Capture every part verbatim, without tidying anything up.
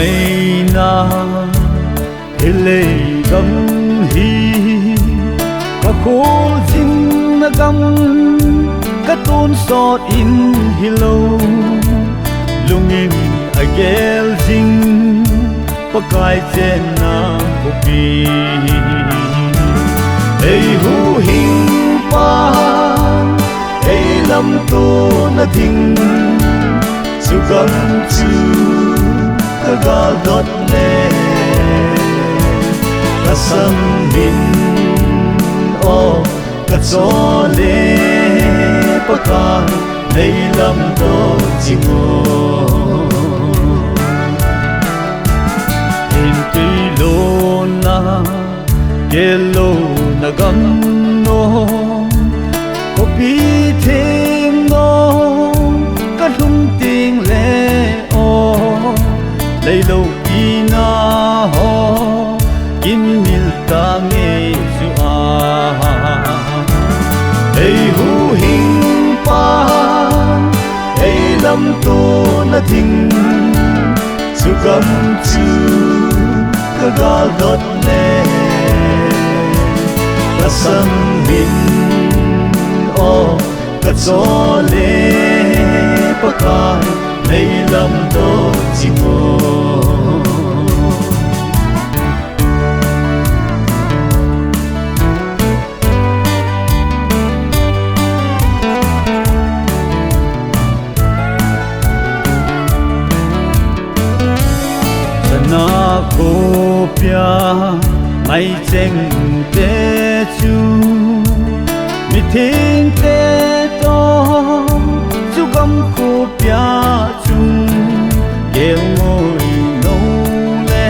Eina, hilei gam hi, ka kholjin na gam, ka tonsot in hilou, lungin a gel jing, Pakai chenna khopi. Ei huhhingpa, ei lamto na ding, chu gam chu ka galdot le, ka sam min o, ka chole Pakai, nei lamto jing o. Hin tui lona, gel louna gam no, khopi theng no, ka lhung teng le o, leilou pina ho, kin mil ta nge chu a. Ei huhhingpa, ei lamto na ding, chu gam chu ka galdot le, ka sam min o, ka chole Pakai, nei lamto jing o. Sana khopia, ngai cheng te chu, mitheng te to, chu gam khopia chung, gel ngoi no le,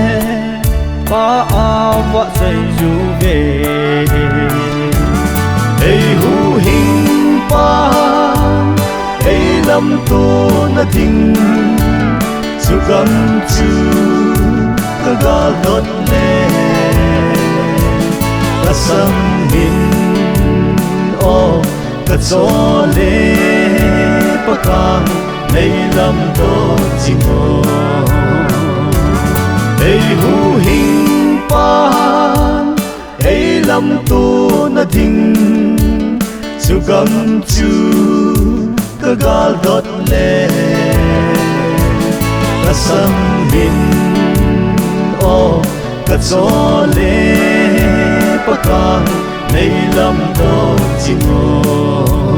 Pa a va sei ju ve. Ei huhhingpa, ei lamto na ding, chu gam chu ka galdot le, ka sam min o, ka chole Pakai, nei lamto jing o. Ei huhhingpa, ei lamto na ding, chu gam chu ka galdot le, ka sam min o, ka chole Pakai, nei lamto jing o.